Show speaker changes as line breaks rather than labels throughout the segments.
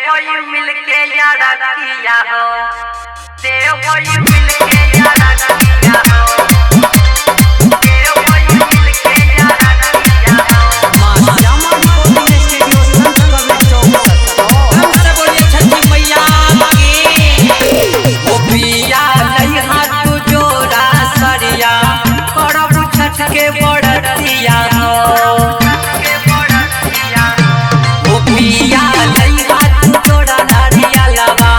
देवई मिलके यारा किया हो, देवई मिलके यारा किया हो, देवई मिलके यारा किया हो।
मां श्यामा रिकॉर्डिंग स्टूडियो संत कबीर चौक सत्तो।
हम सब बोलिए छठी मैया की। ओ पिया लइहा तू जोरा सरिया, करब छठ के बरतिया हो। ओ पिया लइहा तू जोरा नारिया लवा,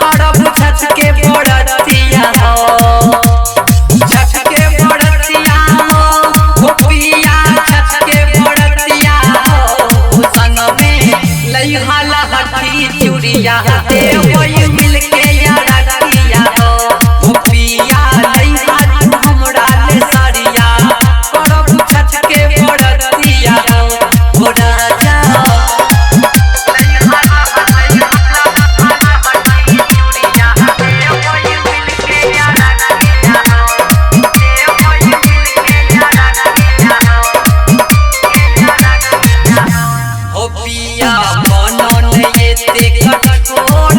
करब छठ के बरतिया हो। छठ के बरतिया हो, ओ पिया छठ के बरतिया हो। संग में लइहा लहठी चूड़िया, देवई मिलके यारा किया हो। ओ पिया लइहा तू हमरा ले सरिया, करब छठ के बरतिया हो। ओ राजा हो पिया मनन एते कठोर,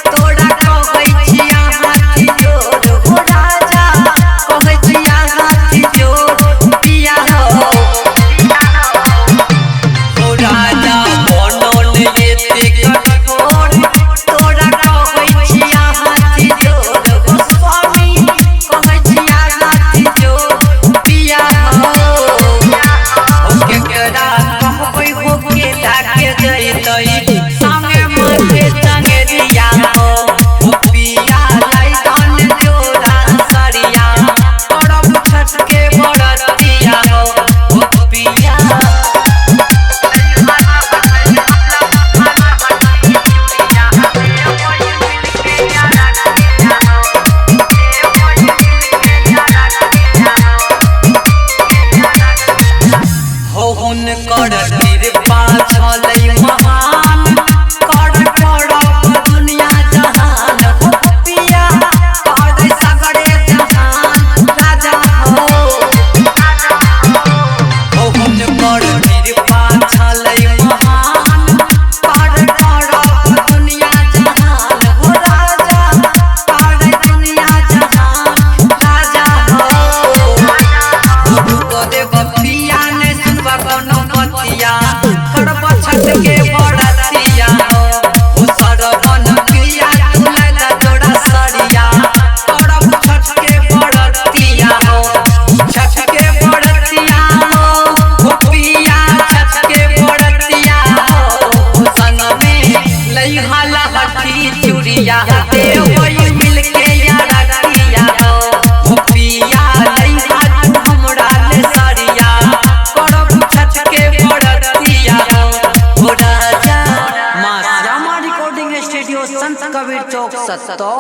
तोरा कहै छिया हाथ जोड़। हो राजा कहै छिया हाथ जोड़, पिया हो। हो राजा मनन एते कठोर, तोरा कहै छिया हाथ जोड़। हो स्वामी कहै छिया हाथ जोड़, पिया हो। केकरा कहबै हो के लागे जैतै, संगे माथे चंगेरिया हो। हो पिया लैकन जोरा सरिया, करब छठ के बरतिया हो। हो पिया हो हुनकर कृपा छलै महान, कर करब दुनिया जहान। हो पिया कर सगरे जहान राजा हो। हो हुनकर कृपा छलै महान, कर करब दुनिया जहान। हो राजा कर दुनिया जहान राजा हो। देव पिया ने सुनबा कोनो बतिया, करब छठ के बरतिया हो। हो सरवन पिया तू लैला जोड़ा सरिया, करब छठ के बरतिया हो। छठ के बरतिया हो, हो पिया छठ के बरतिया हो। संग में लइहा लहठी चूड़िया, देवई मिलके यारा किया हो। हो पिया लइहा तू हमरा ले सरिया, करब छठ के बरतिया हो। हो राजा
मां श्यामा रिकॉर्डिंग स्टूडियो संत कबीर चौक सत्तो।